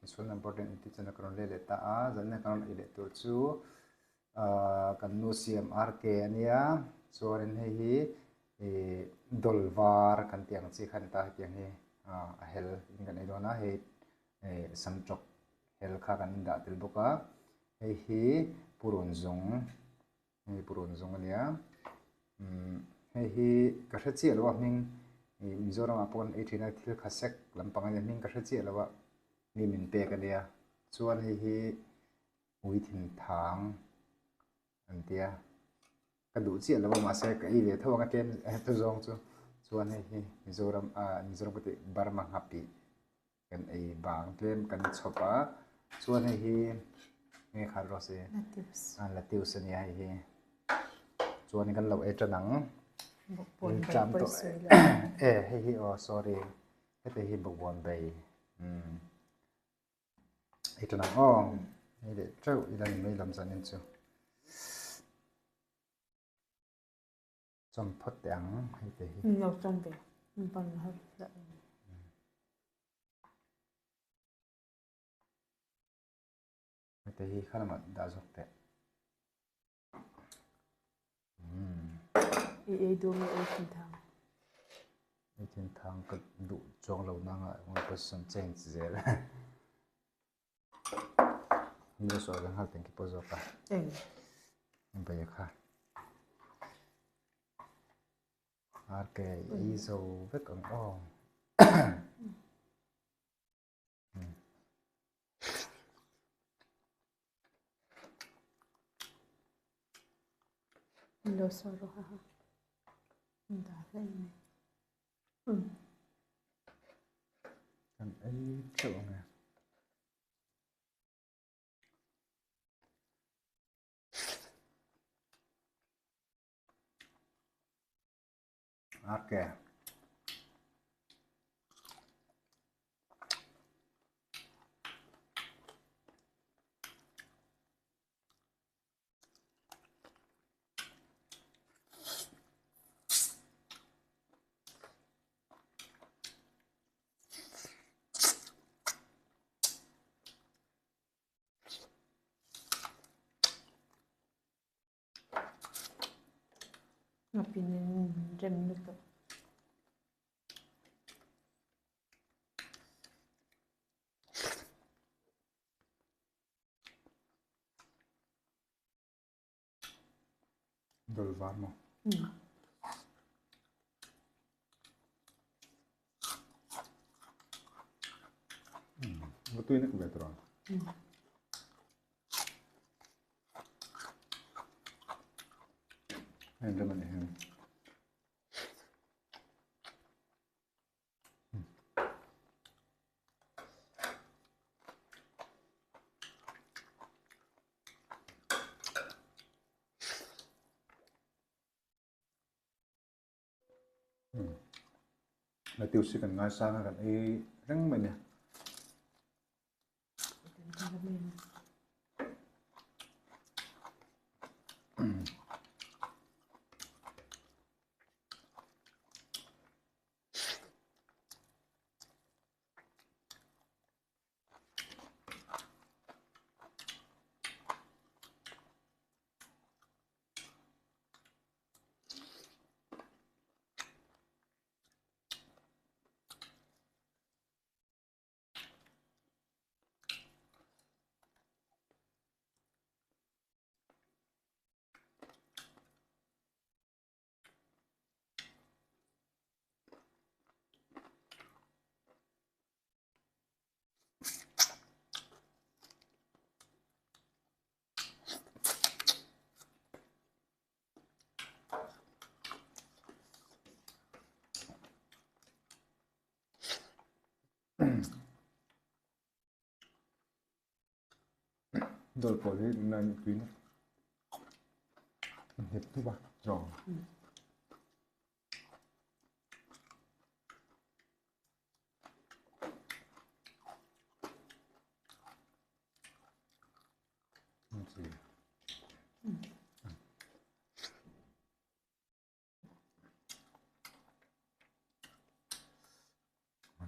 Misual number ten inti channel ka rawn let leh ta a, zanina kan rawn ei leh tur chu ahh kan nu siam RK a nia, chuanin hei hi ih dawl var kan tih ang chi kha a ni ta hetiang hi ah a hel in kan ei dawn a, hei ih samtawk hel kha kan dah tel bawk a, hei hi purun zung. Hei purun zawng a nia umm hei hi ka hre chiah lo a hming ih Mizoram ah pawh an ei thin a thil kha sek lampang a nia hming ka hre chiah lo a mi min pek a nia chuan hei hi ui thin thang an tia ka duh chiah lo a mahse ka ei ve tho ang a tlem heta zawng chu chuan hei hi Mizoram ah Mizoram ka tih Burma nghapih. Kan ei bang tlem kan chhawp a, chuan hei hi nge kha rawh se? Latius. Ah latius a nia hei hi. Chuan kan lo ei tan ang. Bawkbawn bai pawi sawi lo. E hei hi aw sorry heti hi bawkbawn bai umm ei tan ang aw. Hei leh teuh ila ni mai lam zanin chu. Chawm phawt teh ang hei te hi. Lo chawm ve ban har dah in. Hei te hi kha lamah dah zawk teh. I ei duh nge ei thin thang? Ei thin thang ka duh chuang lo nanga position change zel. Ni sawi kan nghal teng ki pawh zawk a. Eng. Bai kha. RK i zo vek ang aw. Lo sawi rawh ha ha. Dah hle mai. Kan ei theuh ang e. Okay. Ngapin in rem lutuk. Dol var maw? Va tui nek ve tawh. Hei rem a ni hi. Lettuce hi kan ngaisang a kan ei reng mai a ni. Dawr pawl hi nan tui na nghet hnup a zawng.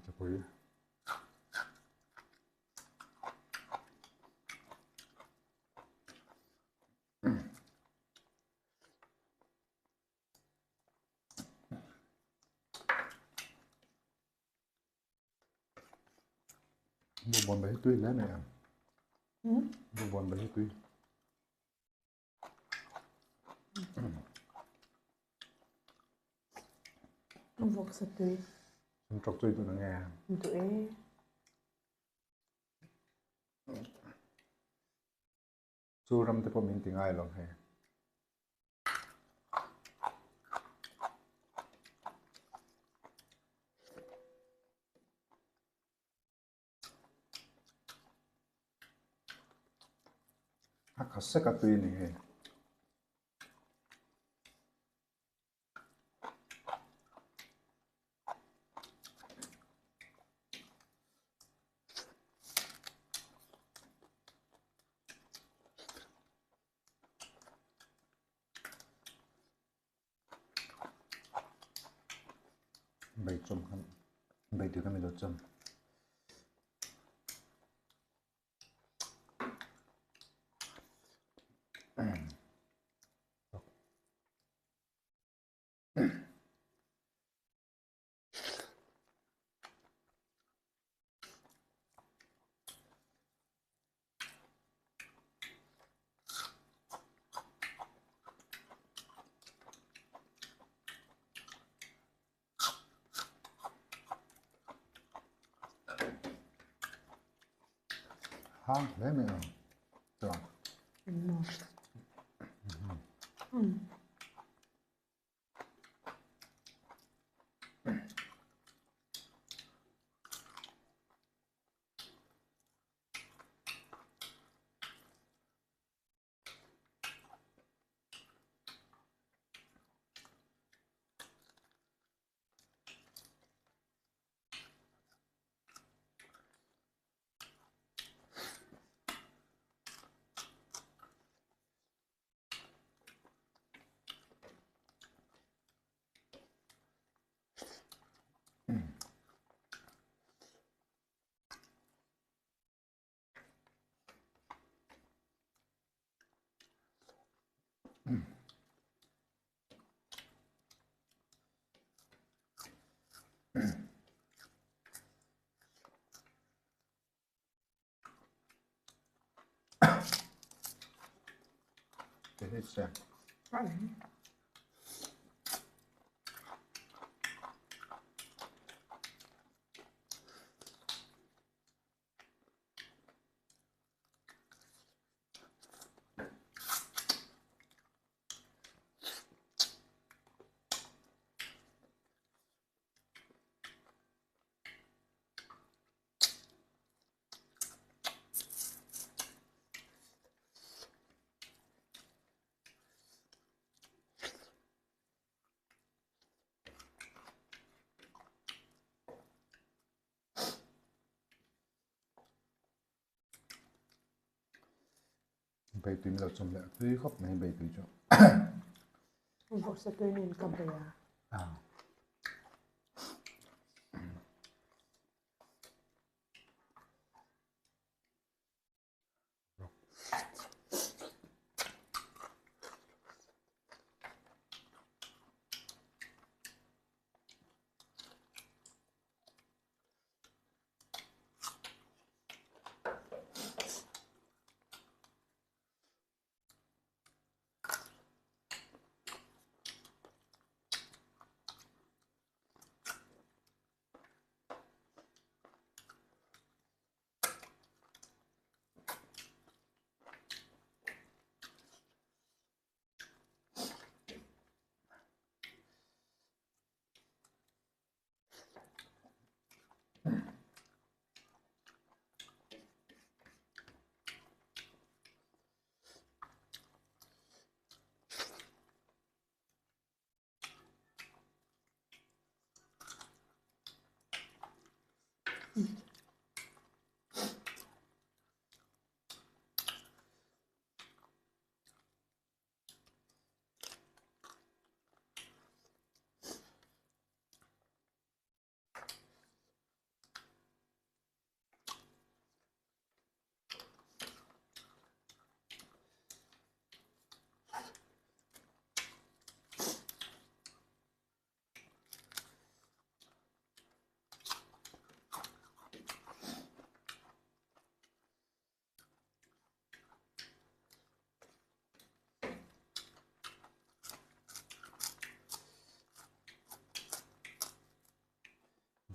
Chapui. Bawkbawn bai hi tui hle mai ang. Bawkbawn bai hi tui. Vawksa tui. Ṭawk tui duh na nge? Duh e. Chu ram te pawh min ti ngai lo hei. A kha sek a tui a ni hei. Bai chawm kha bai tui kha mi lo chawm. Hang hle mai ang chuan. Bei tui min lo chawm leh tui khawp mai bei tui chu. Vawksa tui nen ka bei a. Ah.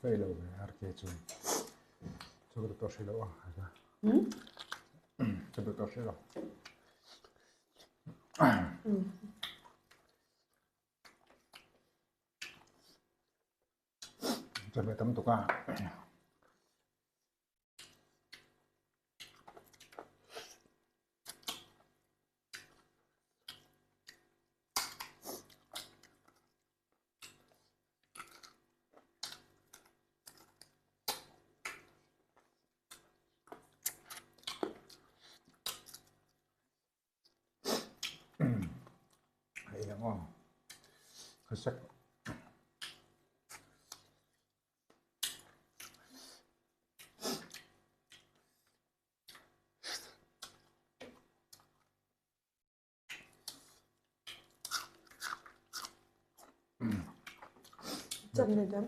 Va ei lo ve RK chu. Chu ka duh tawh hrih lo a. Ka duh tawh hrih lo. Chawhmeh tam tuk a. Hei ang aw. Khasak. Cham le dam.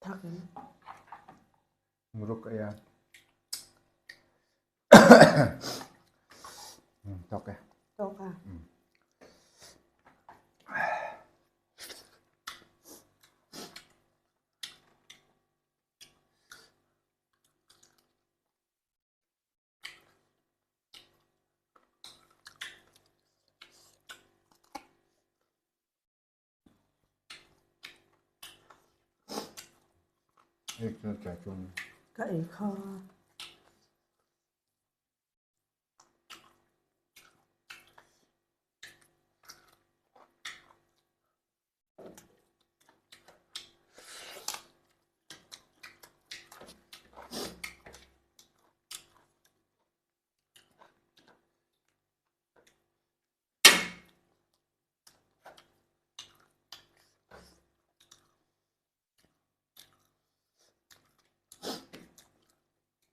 Thak in. Muruk aya. Tawk e. Tawk a. Ka ei kha.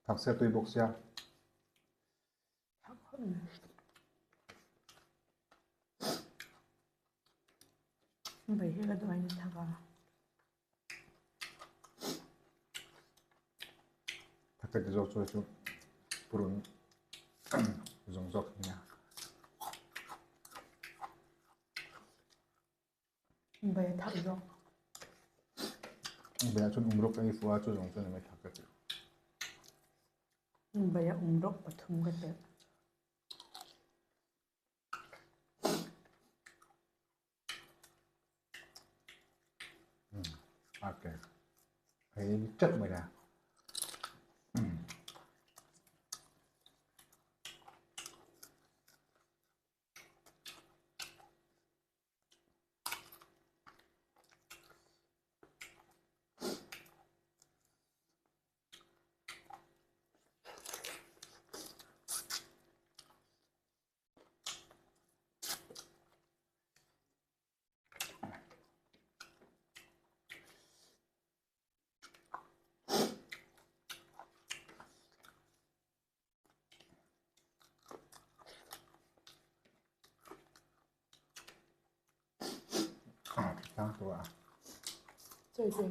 Thak sia tui bawk sia. Thak khawp mai. Bai hi ka duh aiin thak a. Thak ka ti zawk chu chu purun zawng zawk nia. Bai a thak zawk. Bai ah chuan umruk a i fuh a chu zawng chuan mai thak ka ti. Bai a umruk pathum ka telh. Okay. Hei teuh mai la. Tang tua. Chơi gì?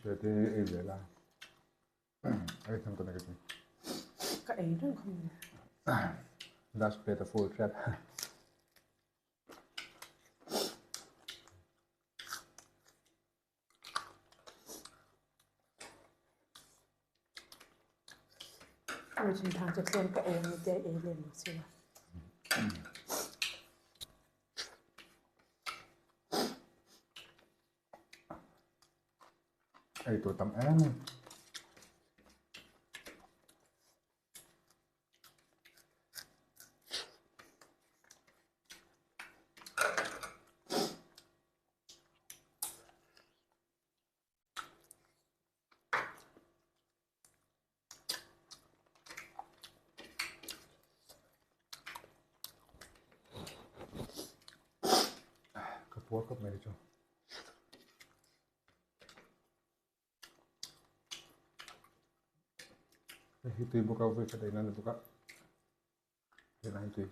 Te ei ve la. Ei tham ta na ka ti. Ka ei reng khom ne. Last plate a full trap. Ui chin thang chu tlem ka ei ni te ei lem lo si la. Ei tur tam em. puar khawp mai chu. Hei hi tui bawk a, vawi khat ei nan ni bawk a, hei lah hi tui.